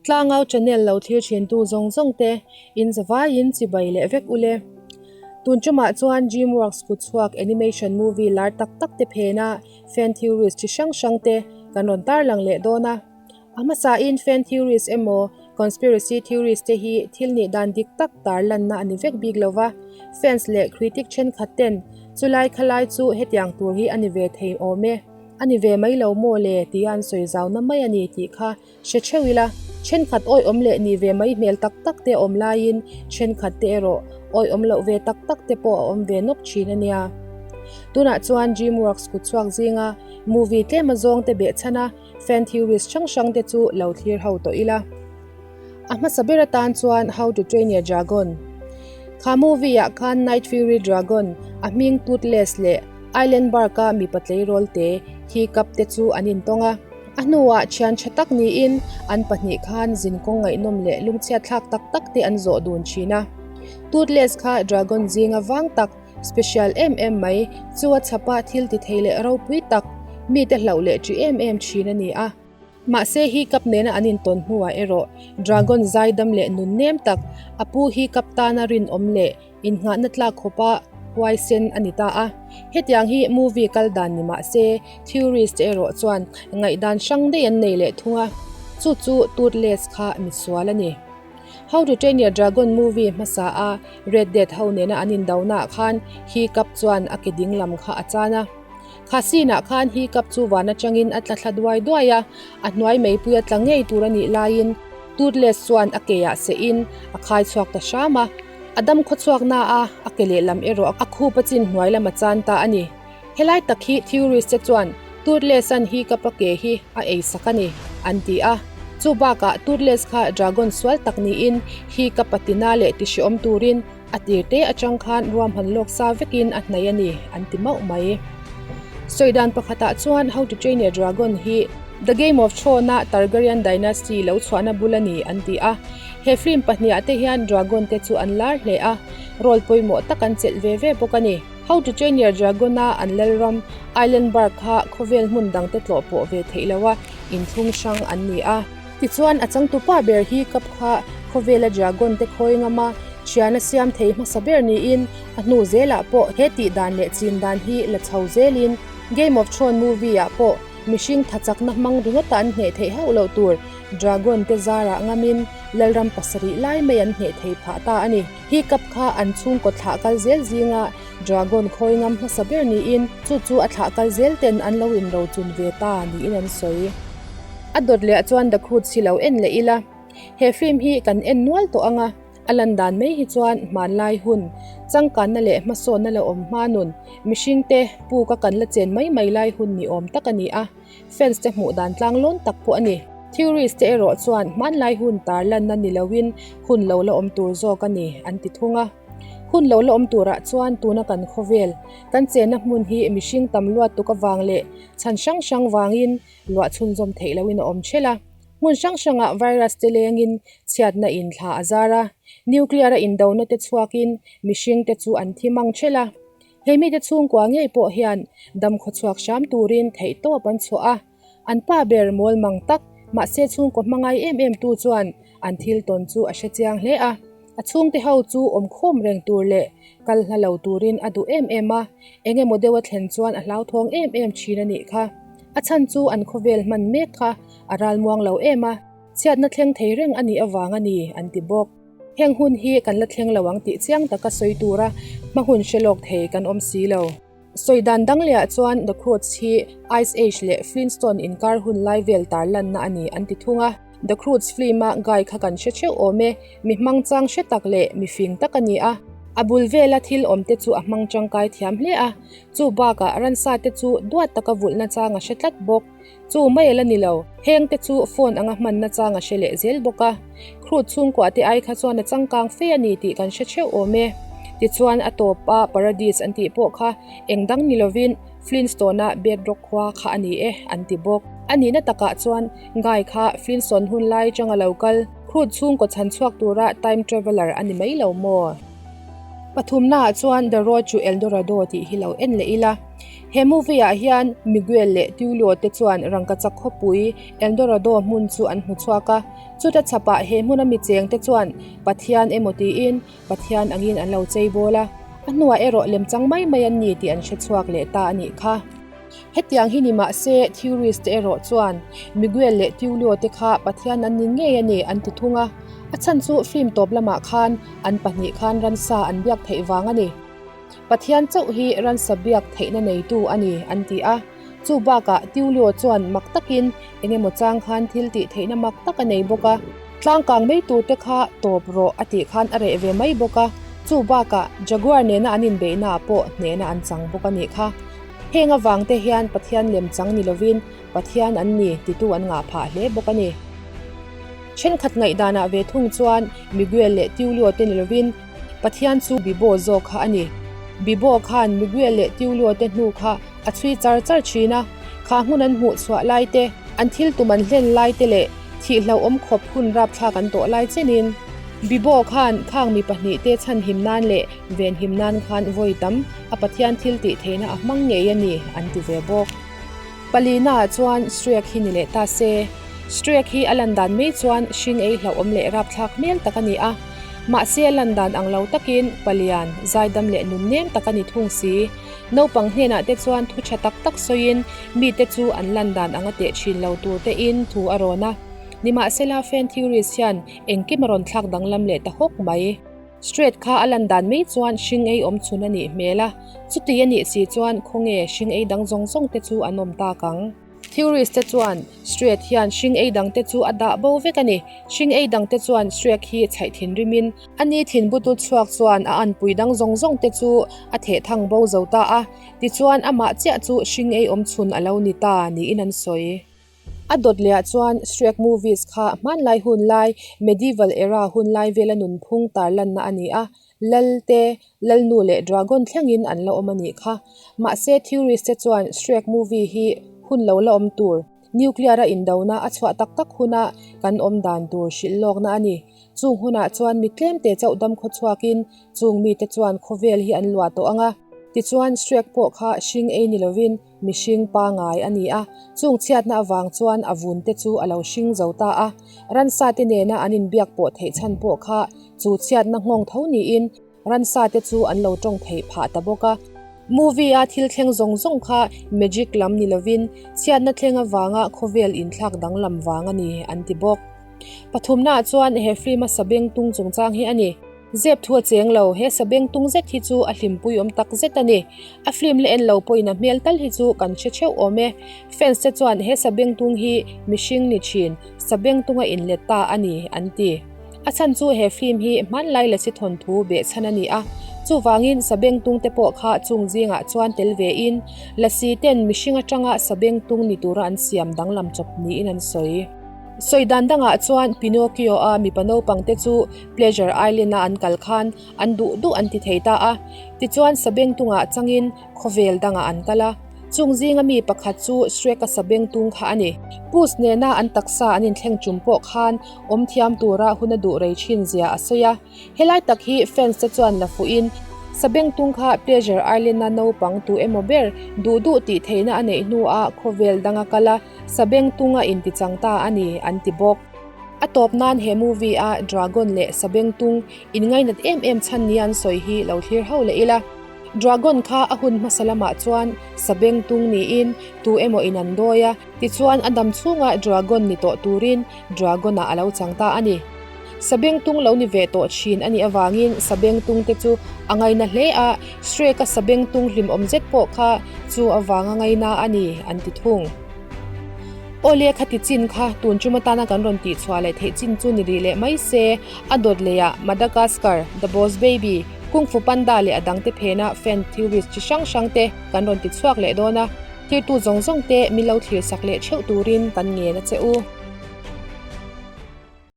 Tlangau channel lo thlir thintu zawng zawng te in zavaiin chibai leh vek ule. Tun tumah chuan Dreamworks kutchhuak animation movie lar tak tak te phena fan theories chi hrang hrang te kan rawn tarlang leh dawn a. A hmasain fan theories emaw conspiracy theories te hi thil nih dan dik tak tarlanna a ni vek bik lo va, fans leh critic thenkhat ten chulai khalai chu hetiang tur hi a ni ve thei awm e, a ni ve mai lo maw le tia an sawi zauna mai a ni tih kha Hre theuh ila, thenkhat awihawm leh ni ve mai hmel tak tak te awm laiin thenkhat te erawh awihawm loh ve tak tak te pawh a awm ve nawk thin a nia. Tunah chuan DreamWorks kutchhuak zinga movie tlem azawng te behchhan a fan theories hrang hrang te chu lo thlir ho tawh ila. A hmasa ber atan chuan How to Train Your Dragon. Kha movie ah khan Night Fury Dragon, a hming Toothless leh Island Bark-a mipa tleirawl te Hiccup te chu an intawng a. A hnuah thian tha tak niin an pahnih khan zinkawng ngaihnawm leh lungchhiat thlak tak tak te an zawh dun thin a. Toothless kha dragon zinga vang tak, special em em mai, chu a chhapa thil ti thei leh ropui tak, mite hlauh leh ṭi em em thin a ni a. Mahse Hiccup nena an intawn hnuah erawh dragon zaidam leh nunnem tak, a pu Hiccup tana rinawm leh Innghahna tlak khawpa huaisen a ni ta a. Hetiang hi movie kal dan ni mah se, theorist te erawh chuan ngaihdan hrang daih an nei leh thung a, chu chu Toothless kha misual a ni. How to Train Your Dragon movie hmasa a Red Death ho nena an indonaah khan Hiccup chuan a ke ding lam kha a chan a. Kha scene ah khan Hiccup chu van atangin a tla thla duai duai a, a hnuai meipui a tla ngei tur a nih laiin Toothless chuan a ke ah seh in a khai chhuak ta hram a. A dam khawchhuak na a, a ke lehlam erawh a khup a chin hnuai lam a chan ta a ni. Helai tak hi theorist te chuan Toothless an hi ka pa ke hi a ei sak a ni, an ti a. Chu bakah Toothless kha dragon sual tak niin hi ka pa tina leh ti hreawm turin a tir te atang khan ruahman lawk sa vekin a hnaih a ni, an ti mauh mai. Sawi dan pakhatah chuan How to Train Your Dragon hi The Game of Thrones-a Targaryen dynasty lo chhuahna bul a ni, an ti a. He film pahniha te hian dragon te chu an lar hle a, role pawimawh tak an chelh ve ve bawk a ni. How to Train Your Dragon-a an lalram Islandburg kha khawvel hmun dang te tlawh pawh ve theih loha inthlung hrang an ni a. Tichuan a changtupa ber hi kap kha khawvela dragon te khawi ngam a, thian a siam thei hmasa ber niin a hnu zelah pawh he tih dan leh chin dan hi la chho zelin Game of Thrones movie-ah pawh mihring thachakna hmang ringawta an hneh theih hauh loh tur Dragon te zarah ngamin Lalram pasarih lai mai an hneh thei phah ta a ni. Hiccup kha an chhungkaw thlah kal zel zinga Dragon khawi ngam hmasa ber niin chu chu a thlah kal zel ten an lo inrochun ve ta niin an sawi. A dawt leh chuan The Croods hi lo en leh ila. He film hi kan en nual tawh ang a, a lan dan mai hi chuan hmanlai hun, changkanna leh hmasawnna la awm hma nun, mihringte puk a kan la chen mai mai lai hun ni awm tak a ni a. Fans te hmuh dan tlang lawn tak pawh a ni. Theories te erawh chuan hmanlai hun tar lanna ni loin hun lo la awm tur zawk a ni an ti thung a. Hun lo la awm turah chuan tuna kan khawvel, kan chenna hmun hi mihring tam luat tuk avang leh chhan hrang hrang vangin luah chhunzawm theih loin a awm ṭhelh a. Hmun hrang hrangah virus te lengin chhiatna in thla a zar a, nuclear a indona te chhuakin mihring te chu an thi mang ṭhelh a. He mite chhungkua ngei pawh hian dam khawchhuak hram turin theihtawp an chhuah a, an pa ber mawl mang tak, mahse chhungkaw hmangai em em tu chuan an thil tawn chu a hre chiang hle a. A chhungte ho chu awmkhawm reng tur leh kal hla lo turin a duh em em a, eng emaw deuh a thlen chuan a hlauthawng em em thin a nih kha. A chhan chu an khawvel hman mek kha a ralmuang lo em a, chhiatna thleng thei reng a nih avang a ni, an ti bawk. Heng hun hi kan la thleng lo ang tih chiang taka sawi tura hma hun hre lawk thei kan awm si lo. Sawi dan dang lehah chuan The Croods hi Ice Age leh Flintstone inkar hun lai vel tar lanna a ni an ti thung a. The Croods film-a Guy kha kan hre theuh awm e, mi hmang chang hre tak leh mi fing tak a ni a. A bul vela thil awm te chu a hmang tangkai thiam hle a, chu bakah ransa te chu duat taka vulhna chang a hre tlat bawk. Chu mai a la ni lo, heng te chu phone anga hmanna chang a hre leh zel bawk a. Crude chhungkuah te ai kha chuan a changkang fe a ni tih kan hre theuh awm e. Tichuan a tawp a Paradise an tih pawh kha eng dang ni lovin Flintstone-a Bedrock khua kha a ni e an ti bawk. A nihna takah chuan Guy kha Flintstone hun lai changa lo kal, Crude chhungkaw chhan chhuak tura time traveller a ni mai lo maw? Pathumnaah chuan The Road to El Dorado tih hi lo en leh ila. He movie ah hian Miguel leh Tulio te chuan rangkachak khawpui El Dorado hmun chu an hmu chhuak a. Chuta chhapah he hmuna mi cheng te chuan Pathian emaw tiin Pathian angin an lo chei bawl a. A hnuah erawh lemchang mai mai an ni tih an hre chhuak leh ta a nih kha. Hetiang hi ni mah se theorist te erawh chuan Miguel leh Tulio te kha Pathian an ni ngei a ni an ti thung a, a chhan chu film tawp lamah khan an pahnih khan ransa an biak theih vang a ni. Pathian chauh hi ransa biak theihna neitu a ni an ti a, chu bakah Tulio chuan mak takin eng emaw chang khan thil tih theihna mak tak a nei bawk a, tlangkang mai tur te kha tawp rawh a tih khan a reh ve mai bawk a, chu bakah Jaguar nena an inbeihnaah pawh hnehna an chang bawk a nih kha. Heng avang te hian Pathian lem chang ni lovin Pathian an ni titu an ngah phah hle bawk a ni. Thenkhat ngaihdanah ve thung chuan Miguel leh Tulio te ni lovin Pathian chu Bibo zawk kha a ni. Bibo khan Miguel leh Tulio te hnu kha a chhui char char thin a, kha hmun an hmuh chhuah lai te, an thil tum an hlen lai te leh thih hlauhawm khawp hun rapthlak an tawh lai chenin Bibo khan khang mi pahnihte chhanhim nan leh Venhim nan khan vawi tam a Pathian thil tih theihna a hmang ngei a ni an ti ve bawk. Palina ah chuan Shrek hi ni leh ta se. Shrek hi a lan dan mai chuan hring ei hlauhawm leh rapthlak hmel tak a ni a. Mahse a lan dan ang lo takin palian, zaidam leh nunnem tak a ni thung si. Naupang hnenah te chuan thu tha tak tak sawiin mite chu an lan dan ang a teh thin lo tur tein thu a rawn a. Nimahsela fan theories hian engkim a rawn thlak danglam leh ta hawk mai. Straight kha a lan dan mai chuan hring ei awm chhun a nih hmel a, chuti a nih si chuan khawnge hring ei dang zawng zawng te chu an awm tak ang. Theorist te chuan Straight hian hring ei dang te chu a dah bo vek a ni. Hring ei dang te chuan Shrek hi chhaih thinrimin a ni thin butu chhuak chuan a anpui dang zawng zawng te chu a theh thang bo zo ta a, tichuan amah chiah chu hring ei awm chhun a lo ni ta niin an sawi. A dawt leh ah chuan Shrek movies kha hmanlai hun lai, medieval era hun lai vela nunphung tarlanna a ni a, Lal te, Lalnu leh Dragon thlengin an la awm a nih kha. Mahse theorist te chuan Shrek movie hi hun lo la awm tur, nuclear a indona a chhuah tak tak huna kan awm dan tur hrilh lawkna a ni. Chung hunah chuan mi tlemte chauh dam khaw chhuakin chung mite chuan khawvel hi an luah tawh ang a. Tichuan Shrek pawh kha hring ei ni lovin Mihring pangai a ni a, chung chhiatna avang chuan a vun te chu a lo hring zo ta a. Ransa te nena an inbiak pawh theih chhan pawh kha chu chhiatna nghawng tho niin ransa te chu an lo tawng theih phah ta bawk a. Movie a thil thleng zawng zawng kha magic lam ni lovin chhiatna thleng avanga khawvel inthlak danglam vang a ni an ti bawk. Pathumnaah chuan he film a sabeng tung chungchang hi a ni. Zep thu a cheng lo, he sabeng tung zet hi chu a hlimpui awm tak zet a ni. A film la en lo pawhin a hmel tal hi chu kan hre theuh awm e. Fans te chuan he sabeng tung hi mihring ni thin, sabeng tunga inlet ta a ni, an ti. A chhan chu he film hi hmanlai lasi thawnthu behchhan a ni a, chuvangin sabeng tung te pawh kha chung zingah chuan tel ve in, lasi ten mihring atanga sabeng tung ni tura an siam danglam chawp niin an sawi. Sawi dan dangah chuan Pinocchio-a mipa naupang te chu Pleasure Island-a an kal khan an duh duh an ti thei ta a. Tichuan Sabengtungah changin khawvel dangah an kal a. Chung zinga mi pakhat chu Shrek-a Sabengtung kha a ni. Puss nena an taksa an inthleng tum pawh khan awm thiam tura hun a duh rei thin zia a sawi a. Helai tak hi fans te chuan la fuhin Sabengtung kha Pleasure Island-a naupang tu emaw ber duh duh tih theihna a neih hnuah khawvel danga kal a, Sabengtung a intichang ta a ni, an ti bawk. A tawp nan he movie a Dragon leh Sabengtung inngainat em em chhan nia an sawi hi lo thlir ho leh ila. Dragon kha a hun hmasa lamah chuan Sabengtung niin tu emaw in an dawi a, tichuan a dam chhunga Dragon ni tawh turin Dragon-ah a lo chang ta a ni. Sabengtung lo ni ve tawh thin a nih avangin Sabengtung te chu a ngaina hle a, Shrek-a Sabengtung hlimawm zet pawh kha chu avanga ngaina a ni, an ti thung. Awle khati chin kha tun tum atana kan rawn tihchhuah leh theih chin chu ni rih leh mai se, a dawt leiah Madagascar, The Boss Baby, Kung Fu Panda leh a dangte phena fan theories chi hrang hrang te kan rawn ti chhuak leh dawn a, thirtu zawng zawng te min lo thlir sak leh theuh turin kan ngen a che u.